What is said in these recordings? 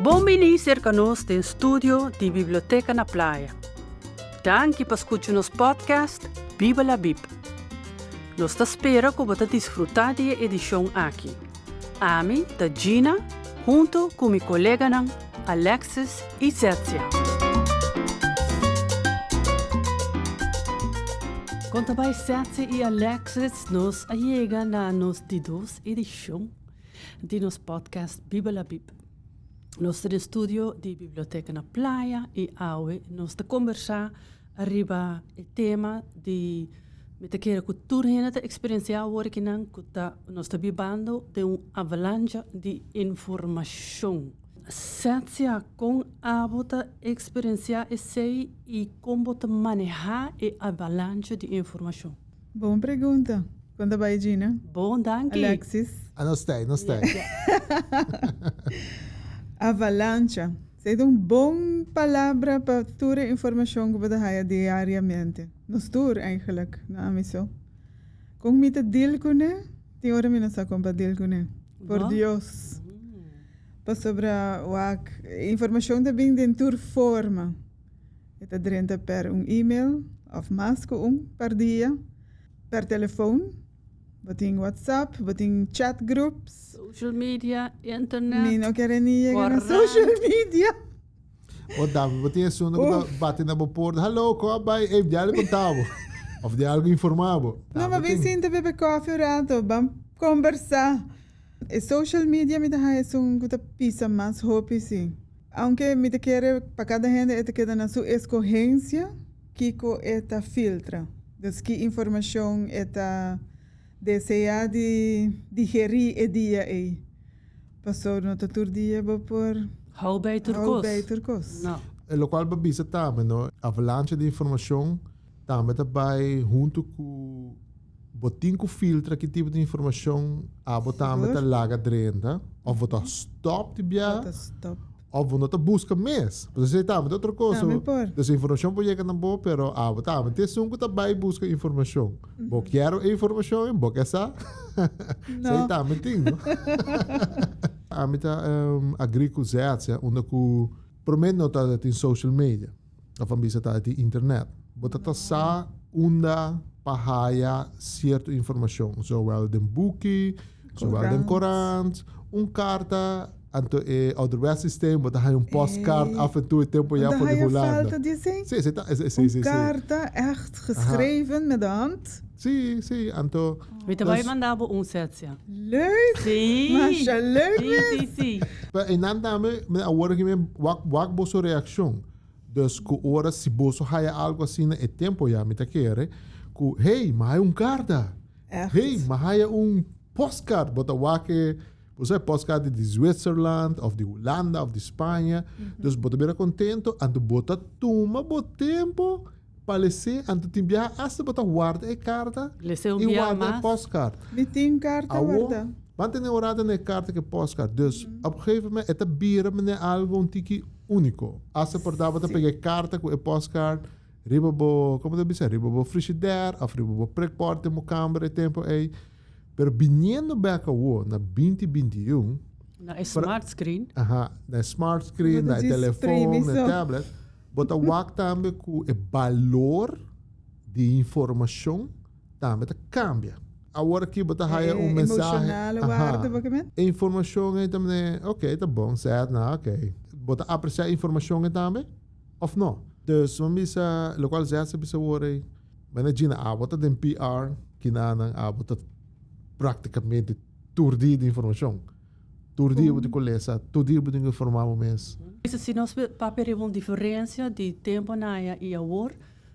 Bon bini serka nos den studio di Biblioteka na Playa. Danki pa skucha nos podcast Biba la Bib. Nos ta spera ku bo ta disfrutá di e edishon aki. Ami ta Gina huntu ku mi koleganan Alexis i Zetsia. Kon ta bai Zetsia i Alexis? Nos a yega na nos di dos edishon di nos podcast Biba la Bib. Nos ta den studio di Biblioteka na Playa i awe nos ta kombersá ariba e tema di mi ta kere ku tur hende ta eksperensiá awor akinan ku ta nos ta bibando den un avalancha di informashon. Setsia, kon abo ta eksperensiá esei i kon bo ta manehá e avalancha di informashon? Bon pregunta. Kon ta bai Gina? Bon, danki. Alexis? Ah, nos ta ei, nos ta ei. Avalancha. Esei ta un bon palabra pa tur e informashon ku bo ta haya diariamente. Nos tur eigenlijk, no ami so. Kon mi ta deal kuné? Tin ora mi no sa kon pa deal kuné. Por Dios. Pasobra wak, e informashon ta bin den tur forma. E ta drenta per un email of mas ku un per dia, per telefon, bo tin WhatsApp, bo tin chat groups. Social media, internet. Mi no kere ni yega na social media. Bo dame, bo tin esun ku ta bati na bo porta, hallo, kon a bai? Ey, di algu konta bo. Of di algu informa bo. No, ma bin sinta bebe kofi un rato, ban kombersá. E social media mi ta haña esun ku ta pisa mas hopi si. Aunke mi ta kere pa kada hende e ta keda na su eskohensia kiko e ta filtra. Dus ki informashon e ta deseá di digerí e dia ei. Pasobra no ta tur dia bo por Hou bij tur hou kos. bij tur kos. No. E lokual bo bisa tambe no, avalancha di informashon tambe ta bai huntu ku bo tin ku filtra ki tipo di informashon abo tambe ta laga drenta òf bo ta stòp di bia òf bo no ta buska mes. Pasobra esei tambe ta otro kos. Dus informashon por yega na bo pero abo tambe ta esun ku ta bai buska informashon. Bo kier e informashon en bo ke sa. Esei tambe tin no. Ami ta agree ku Zetsya unda ku prome no ta tin social media. Of a bisa ta di internet. Bo ta ta sa unda pa haya cierto informacion, zowel den buki, zowel den corant, un carta, anto e ouderwets systeem, bo ta haya un postkaart af en toe e tempo ya for di Hulanda. Falta di esey? Si, esey ta, si, si, si. Un carta echt geschreven met de hand? Si, si, anto. Mi ta bai manda bo un setsia. Leuk! Si! Masha leuk mes! Si, si, si. Pero einan tambe, mi awor aki mi wak, wak boso reaccion. Dus ku ora si boso haya algo asina e tempo ya mi ta kere ku hey, mi haya un karta. Echt. Hey, mi haya un postkaart. Bo ta wak e, bo sa e postkaart di Zwitserland of di Hulanda of di Spaña. Dus bo ta bira kontento anto bo ta tuma bo tempo pa les'é. Anto tin biaha asta bo ta warda e karta Les'é un i biaha warda e mas. postkaart. Mi tin karta Awo, warda. ban tene un rato na e karta ku e postkaart. Dus op gegeven moment e ta bira manera algo un tiki úniko. Asta por ta bo ta pega e karta ku e postkaart riba bo, komo ta bisa, riba bo frishider òf riba bo prikbòrt den bo kamber e tempu ei. Pero biniendo bèk awo na binti 21. Na e smart screen. Aha, na e smart screen, na e telefon, na e tablet. Bo ta wak tambe ku e balor di informashon tambe ta kambia. Awor aki bo ta haya un mensahe. Emocionale waarde bo ke men? E informashon ei ta mene, ok, ta bon, sèt, na, ok. Bo ta apresiá e informashon ei tambe òf no? Dus bo bisa, lokual Zet a bisa awor ei, mene Gina, abo ta den PR, kinanan abo ta praktikamente tur dia di informashon. Tur dia bo tin ku lesa, tur dia bo tin ku informá bo mes. Bisa si nos papia riba un diferensia di tempu naya i awor,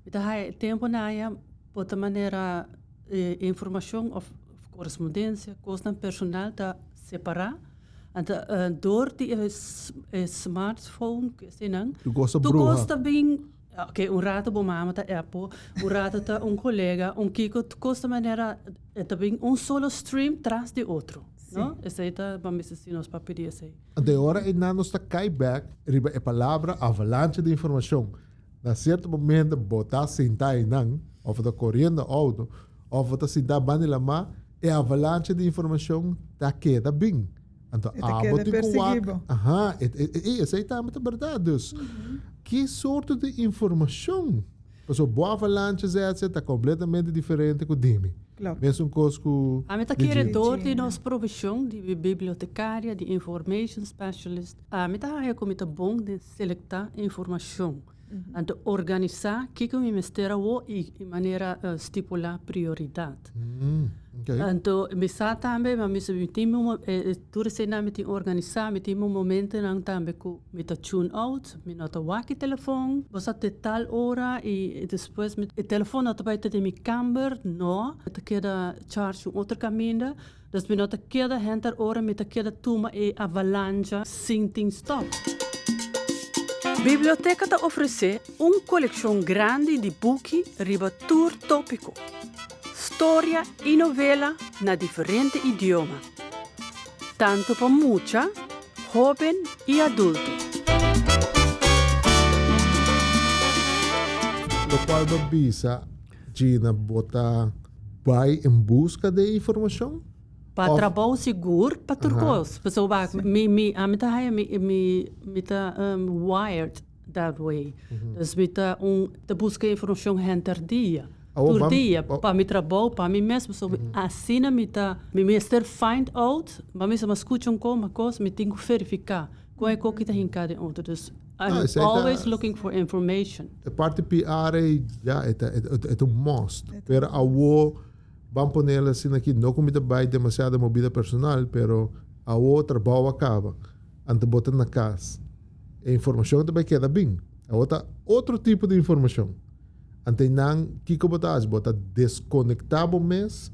mi ta haya e tempu naya bo ta manera e informashon òf korespondensia, kosnan personal ta separá. Anto dor di e smartphone ku eseinan, Tur kos ta tur bruha. kos ta bin, oke un rato bo mama ta app bo, un rato ta un kolega, un kiko, tur kos ta manera e ta bin un solo stream tras di otro. No? Esei ta pa mester si nos papia di esei. Anto e ora einan nos ta kai bek riba e palabra avalancha di informashon. Na sierto momento bo ta sinta einan, of bo ta koriendo outo, of bo ta sinta banda di lamá, e avalancha di informashon ta keda bin. Anto E ta abo keda tin ku wak. persiguí bo. Aha, e, e, e, esei tambe ta bèrdat. Dus, ki sorto di informashon? Pasobra bo avalancha zetse ta kompletamente diferente ku di mi. Klopt. Mesun kos ku Ami ta di kere Gina. dor di Gina. nos profeshon di bibliotekaria, di information specialist, ami ta haña ku mi ta bon den selektá informashon. Anto organisá kiko mi mester awo i manera stipulá prioridat. Anto mi sa tambe ma mi mi tin mi tur eseinan mi tin organisá, mi tin mi momentonan tambe ku mi ta tune out, mi no ta wak e telefon, bo sa te tal ora i despues mi e telefon no ta bai ta den mi kamber, no, e ta keda charge un otro kaminda, Dus mi no ta keda henter ora mi ta keda tuma e avalancha sin tin stop. Biblioteka ta ofresé un kolekshon grandi di buki riba tur tópiko, storia i novela na diferente idioma, tantu pa mucha, hóben i adulto. Lokual bo bisa Gina, bo ta bai en buska de informashon? Pa Of- trabou sigur, pa tur Aha. kos. Pasobra wak, mi, mi, ami ta haya mi, mi, mi ta um, wired that way. Dus mi ta un, ta buska informashon henter dia. Awo, Tur bam- dia, ba- pa mi trabou, pa mi mes, pasobra asina mi ta, mi mester find out, ma mi sa ma skucha un kos, ma kos, mi tin ku verifiká. Kon e koki ta hinká den otro. Dus I'm Ah, esei ta- always looking for information. E parti PR ei, ja, e ta, e ta, e ta un must. Pero awo, ban ponel asina aki, no ku mi ta bai demasiado den bo bida personal, pero awo trabou a kaba, anto bo ta na kas. E informashon ta bai keda bin. Awo ta otro tipo di informashon. Anto einan, kiko bo ta hasi? Bo ta deskonektá bo mes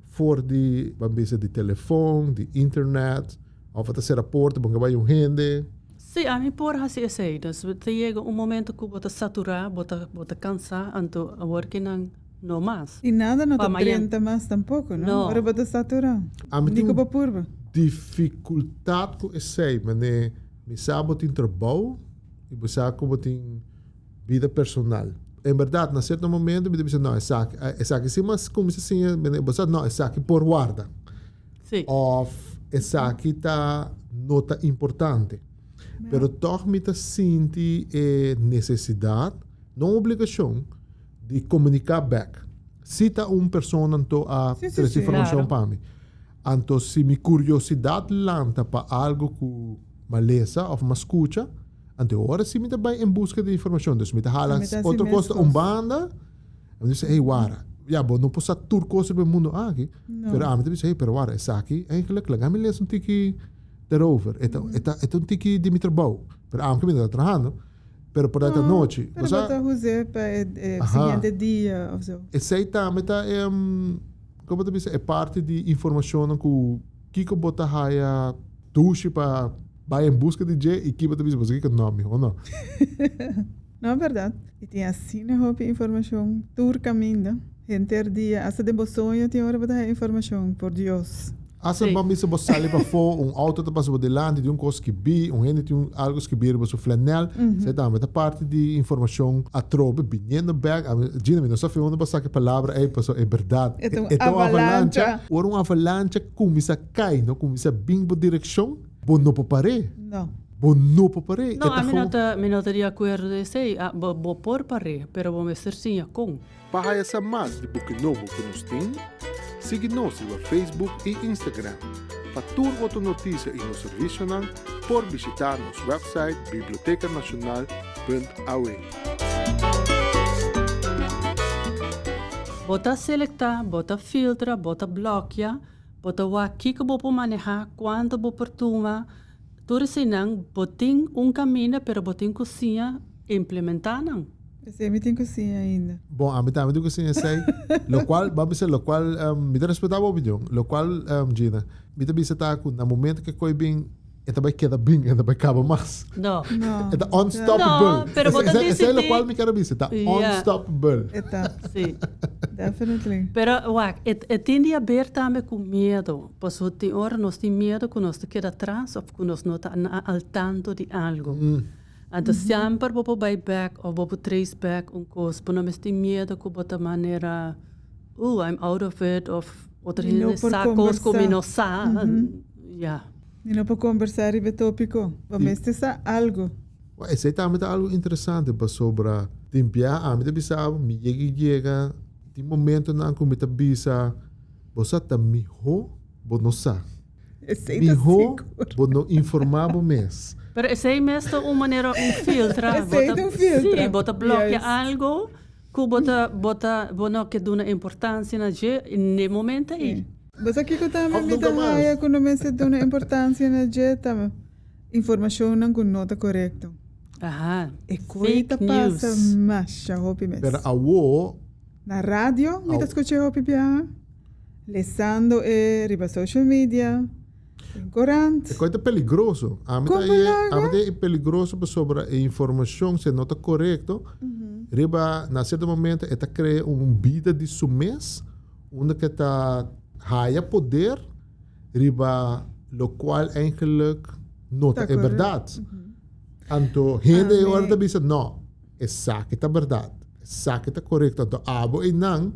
for di, ban bisa, di telefon, di internet, Of bo ta sera porta, bo no bai un hende. Sí, ami por hasi esei. Dus ta yega un momento ku bo ta saturá, bo ta bo ta kansá, anto awor ki nan no mas. I nada no Pa ta mañan. drenta mas tampoko, no? No. Ora bo ta saturá. Ami Ni tin ku un bo purba. difikultat ku esei, manera mi sa bo tin trabou i bo sa ku bo tin bida personal. En bèrdat, na sierto momento mi ta bisa, no, esaki, esaki si mas kuminsá siña, manera bo sa, no, esaki por warda. Sí. Of esaki ta no ta importante. Pero tòg mi ta sinti e nesesidat, no un obligashon, di komuniká bèk. Si ta un persona anto a trese informashon pa mi. Anto si mi kuriosidat lanta pa algu ku m'a lesa òf m'a skucha, anto e ora si mi ta bai en buska di informashon. Dus mi ta hala otro kos ta un banda. Mi ta bisa, hey, wara, ya, bo no por sa tur kos riba e mundu aki, pero ami ta bisa, hey, pero wara, esaki eigenlijk, laga mi lesa un tiki daarover. E ta, e ta, e ta un tiki di mi trabou, pero aunke mi no ta trahando, pero por ta anochi. Pero bo ta us'é pa e, e siguiente dia of zo. Esei tambe ta e, como ta bisa, e parti di informacionnan ku kiko bo ta haya dushi pa bai en buska di dje i kiko bo ta bisa, bo sa kiko, no, miho no. No, berdad. I tin asina hopi informacion tur caminda, henter dia, hasta den bo soño tin ora bo ta haya informacion, por Dios. Hasta bo bisa bo sali pafó, un auto ta pasa bo dilanti, tin un cos skibí, un hende tin un algo skibí riba su flanel, esei tambe ta parti di informacion atrobe biniendo bek. Ami, Gina, mi no sa fi unda bo a saka e palabra ei, pasobra e berdad. E ta un avalancha. Ora un avalancha cuminsa cai, no cuminsa bin bo direccion, bo no por par'é. No. Bo no por par'é. No, ami no ta, mi no ta di akuerdo di esei. A, bo, bo por par'é, pero bo mester siña kon. Pa haya sa mas di buki nobo ku nos tin, sigui nos riba Facebook i Instagram. Pa tur otro notisia i nos servisionan, por bishitá nos wèpsait bibliotekanacional.aw. Bo ta selektá, bo ta filtra, bo ta blòkia, bo ta wak kiko bo por manehá, kuantu bo por tuma. Tur eseinan bo tin un kaminda pero bo tin ku siña implementá nan. Esei mi tin ku siña ainda. Bon, ami tambe tin ku siña esei. Lokual, bo a bisa lokual, mi ta respetá bo opinion. Lokual, Gina, mi ta bisa ta ku na momento ku e koi bin, e ta bai keda bin, e ta bai kaba mas. No. No. E ta unstoppable. No, pero bo ta Esei disidí. lokual mi ker a bisa, ta unstoppable. E ta. Sí. Definitely. Pero wak, e e tin di haber tambe ku miedo. Pasobra tin ora nos tin miedo ku nos ta keda atras òf ku nos no ta al tanto di algu. Anto semper bo por bai bèk òf bo por trace bèk un kos. Bo no mester tin miedo ku bo ta manera, uh, I'm out of it òf otro Mi no hende por sa kos ku mi kombersá. no sa. Ya. Mi no por kombersá riba e tópiko. Bo mester sa algu. Wak, esei tambe ta algu interesante pasobra tin bia ami ta bisa bo mi yega i yega tin momentonan ku mi ta bisa bo sa ta mihó bo no sa. Esei ta Mihó sigur. bo no informá bo mes. Pero esei mes ta un manera un filtra. Bo Esei ta ta un filtra. Sí, bo ta blòkia Juist. algu ku bo ta bo ta bo no ke duna importansia na dje n'e momento ei. Bo sa kiko tambe Of mi nunka ta mas. haya ku no mester duna importansia na dje ta informashonnan ku no ta korekto. Aha, E koi ta fake pasa news. masha hopi mes. Pero awo Na radio mi ta Aw. skucha hopi biaha, lesando e riba social media, den korant. E koi ta peligroso. Ami ta Kon e laga? ami ta e peligroso pasobra e informashon si no ta korekto riba na sierto momento e ta krea un bida di su mes unda ke ta haya poder riba lokual eigenlijk no ta Ta e korekto. bèrdat. Anto hende e ora Ami ta bisa no, esaki ta bèrdat, esaki ta korekto. Anto abo einan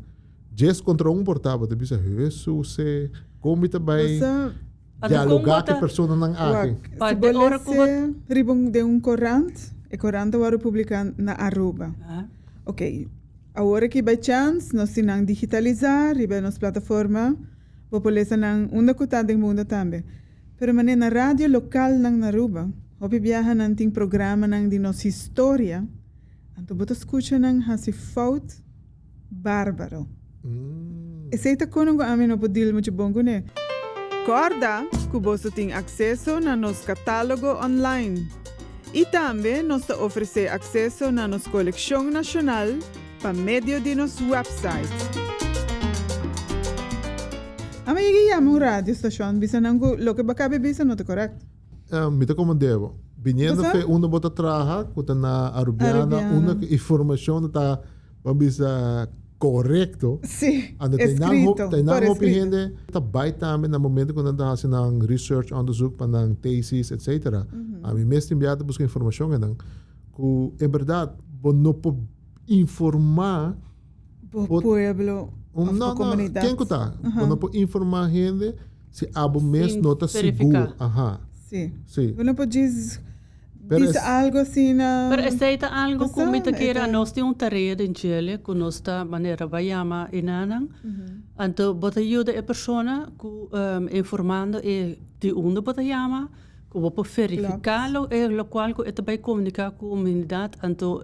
djes kontra un por ta, bo ta bisa, Hesus e, kon mi ta bai Bosa Anto kon dialogá bo ku e ta personanan aki? wak, Pa si de bo ora ku bo lese riba un den un korant, e korant ta wòrdu publiká na Aruba. Ah. Oké, awor aki by chance nos tin nan digitalisá riba nos plataforma, bo por lesa nan unda ku ta den mundo tambe. Pero manera na radio lokalnan na Aruba, hopi biaha nan tin programanan di nos historia, anto bo ta skucha nan hasi fout bárbaro. Esei ta kono ku ami no por deal muchu bon kuné. Kòrda ku boso tin akseso na nos katálogo online. I tambe nos ta ofresé akseso na nos kolekshon nashonal pa medio di nos wèpsait. Ami yega yama un radio stashon bisa nan ku loke bo kabe bisa no ta korekto. Mi ta komand'é bo. Biniendo Basa? fe unda bo ta traha, ku ta na Arubiana, Arubiana. unda ku informashon ta, ban bisa, korekto. Sí, Anda te nan hop, eskrito, te nan por hopi eskrito. hende ta bai tambe na momento ku nan ta hasi nan research, onderzoek pa nan tesis, etcetera. Ami mes tin bia ta buska informashon einan ku en bèrdat bo no por informá Bo bo pueblo un of bo no no komunidat. ken ku ta? Bo no por informá hende si abo mes Sin no ta sigur. verifiká. Aha. Sí. Sí. Bo no por djis Pero bisa es algo asina. Pero esei ta algo ku Basta mi ta e kere ta. anos tin un tarea den djele ku nos ta manera bai yama e nannan. Anto bo ta yuda e persona ku informando e di unda bo ta yama, Ku bo por verifiká lo e lokual ku e ta bai komuniká ku komunidat, anto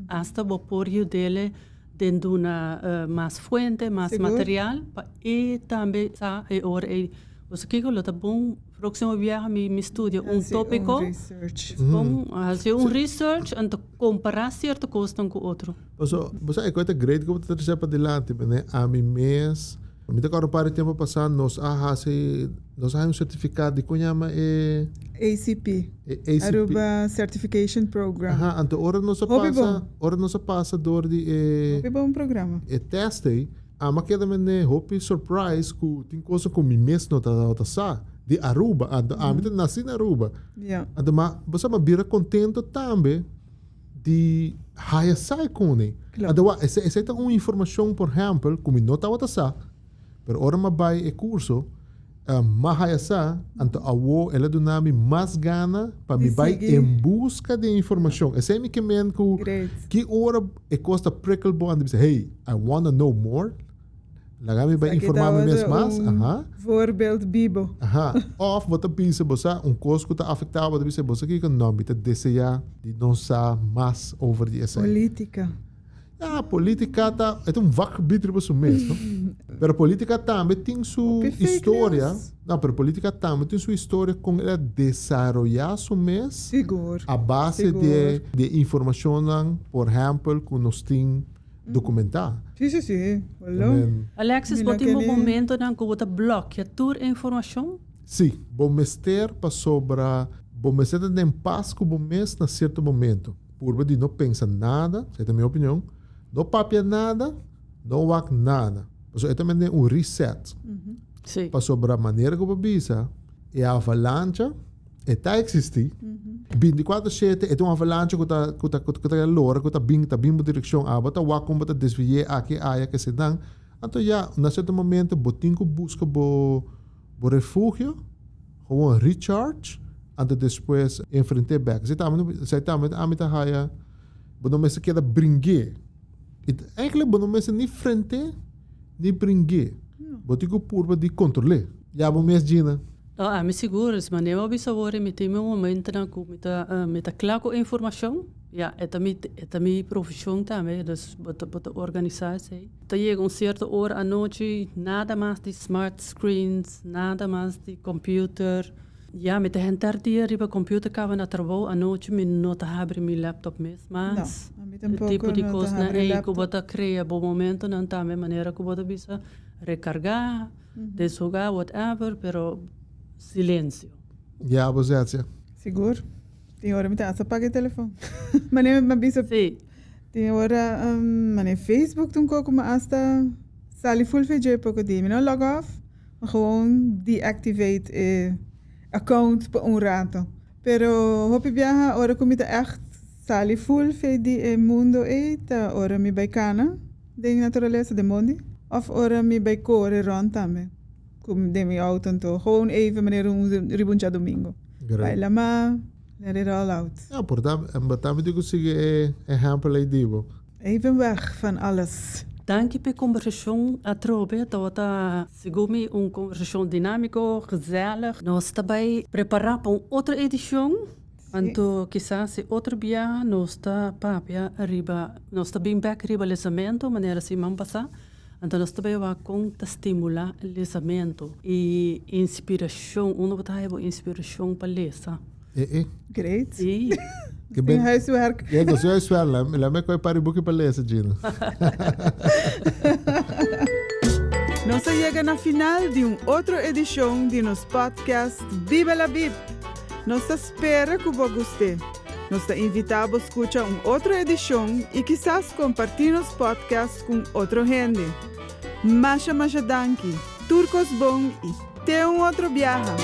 asta bo por yud'é den duna mas fuente, mas Sigur. material pa e tambe sa e ora ei. Pasobra kiko lo ta bon próksimo biaha mi mi studia un Hasi un tópiko, research. bon hasi un research anto kompará sierto kosnan ku otro. Paso, bo sa e kos ta great ku bo ta trese padilanti, p'e ami mes Mi ta kòrda un par di tempu pasá nos a hasi, nos a haña un sertifikat di kon yama e. ACP. E ACP. Aruba Certification Program. Aha, anto ora nos a Hopi pasa, bon. ora nos a pasa dor di e. Hopi bon programa. E tèst ei, ami a keda mende hopi surprise ku tin kosa ku mi mes no tabata sa di Aruba. Anto ami ta nasi na Aruba. Ya. Anto ma, bo sa, mi a bira kontento tambe di haya sa e kone. Klopt. Anto wak, esei, esei ta un informashon, por ehèmpel, ku mi no tabata sa, pero ora mi a bai e kurso, mi a haya sa, anto awo el a duna mi mas gana pa mi Di bai sigui. en buska di e informashon. Esei mi ke men ku Great. ki ora e kos ta prikkel bo, anto bisa, hey, I wanna know more. Laga mi bai Esaki informá mi mes tabata mas. un Aha. voorbeeld bibo. Aha. Òf bo ta bisa bo sa un kos ku ta afektá bo, ta bisa bo sa kiko? No, mi ta deseá di no sa mas over di esei. Polítika. Ya, polítika ta, e ta un vakgebied riba su mes, no? Pero polítika tambe tin su Hopi fake historia. news. No, pero polítika tambe tin su historia kon el a desaroyá su mes Sigur. a base Sigur. di di e informashonnan, por ehèmpel, ku nos tin documentá. Sí, sí, sí. Hallo. Men, Alexis, Mi bo no tin bo kende. momentonan ku bo ta blòkia tur e informashon? Sí, bo mester pasobra bo mester ta den pas ku bo mes na sierto momento. Purba di no pensa nada, esei ta mi opinion, no papia nada, no wak nada. Pasobra e ta mende un reset. Sí. Pasobra manera ku bo bisa, e avalancha E ta existi. Binticuatro shete e ta un avalancha cu ta cu ta cu ta lora cu ta bin ta bin bo direccion abo ta wak con bo ta desvi'e aki aya kesenan. Anto ya na cierto momento bo tin cu busca bo bo refugio. Gewoon recharge, anto despues enfrent'é bèk. Esei tambe, esei tambe ami ta haya, bo no mester keda bring'é. I eigenlijk bo no mester ni frent'é ni bring'é. Bo tin ku purba di kontrol'é. Ya bo mes, Gina. No, ami sigur, es manera bo bisa awor, mi tin mi momentonan ku mi ta, mi ta kla ku informashon. Ya, e ta mi, e ta mi profeshon tambe, dus bo ta, bo ta organisá esei. Ta yega un sierto ora anochi, nada mas di smart screens, nada mas di computer. Ya, mi ta henter dia riba computer caba na trabou, anochi mi no ta habri mi laptop mes mas. No, ami tampoco E tipo di no ta cosnan habri ey cu laptop. bo ta crea bo momentonan tambe, manera cu bo ta bisa recarga, deshoga, whatever, pero silencio. Ya, bo Zetsia. Sigur. Tin ora mi ta hasta paga e telefon. Manera mi a bisa. Sí. Tin ora manera Facebook ta un koko mi hasta sali full fe dje poko dia. Mi no log off, mi gewoon deactivate e account pa un rato. Pero hopi biaha ora ku mi ta ègt sali full fe di e mundo ei ta ora mi bai kana den naturalesa, den mondi, òf ora mi bai kore rònt tambe ku den mi outo. Anto gewoon even manera un riba un djadumingu. Bai lama, let it all out. Ja, por ta, bo tambe tin ku sigui e ehèmpel ei di bo. Even weg van alles. Danki p'e kombersashon atrobe. Tabata segun mi un kombersashon dinámiko, gezellig. Nos ta bai prepará pa un otro edishon. Anto kisas e otro biaha nos ta papia riba, nos ta bin bèk riba lesamentu manera siman pasá. Anto nos ta bai wak kon ta stimulá lesamentu i inspirashon, unda bo ta haya bo inspirashon pa lesa? E e. Great. Si. Ke ben. Tin huiswerk. Ja, nos tin huiswerk. La, la me koe pari buki pa lesa, Gina. Nos a yega na final di un otro edishon di nos podcast Biba la Bib. Nos ta spera ku bo gust'é. Nos ta invitá bo skucha un otro edishon i kisas kompartí nos podcast ku otro hende. Masha masha danki, tur kos bon i te un otro biaha!